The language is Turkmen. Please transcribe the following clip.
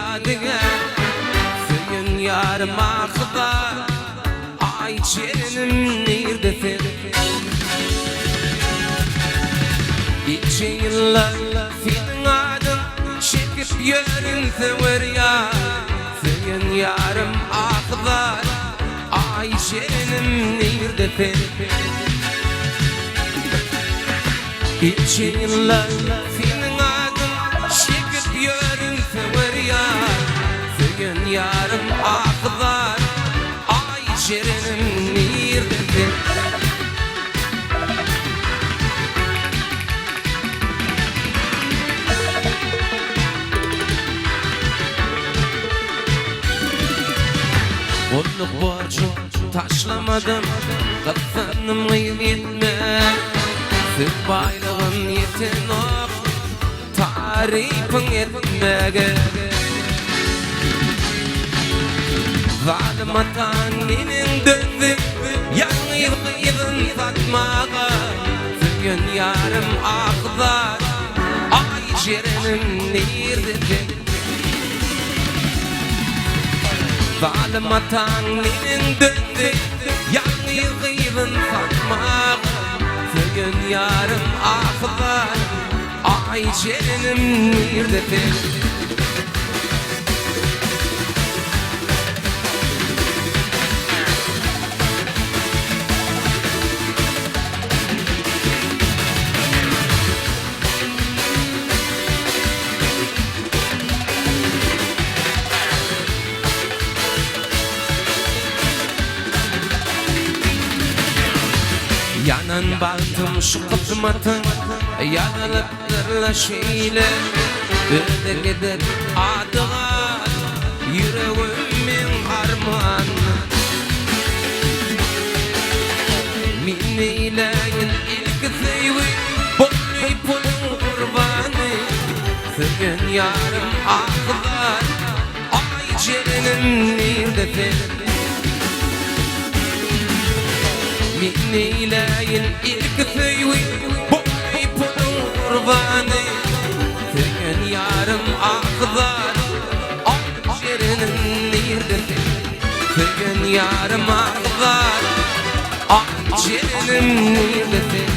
ýadygär Söýen ýarym ahy-zar Aý jerenim nirde sen? Niçe ýyllar seniň adyň Çekip ýörün söwer ýar Söýen ýarym ahy-zar Aý jerenim nirde sen? Niçe ýyllar seniň adyň Çekip ýörün söwer ýar Söýen ýarym ahy-zar Aý jerenim nirde sen? Gulluk borjum taşlamadym, Gyssandym gyz ýetmän. Söz baýlygym ýetenok, Tarypyň etmäge. Zalym ataň neneň dözdi, Ýalňyz gyzyn satmaga. Söýen ýarym ahy-zar, Aý jerenim nirde sen? Zalym ataň neneň dözdi, Ýalňyz gyzyn satmaga. Söýen ýarym ahy-zar, Aý jerenim nirde sen? Ýanan bagtym şu kysmatyň Ýazylypdyrla şeýle Öde gider ady gal Ýüregim meň arman Men neýläýin ilki söýgi Boldy puluň gurbany Söýen ýarym ahy-zar Aý jerenim nirde sen? Men neýläýin ilki söýgi Boldy puluň gurbany Söýen ýarym ahy-zar Aý jerenim nirde sen? Söýen ýarym ahy-zar Aý jerenim nirde sen?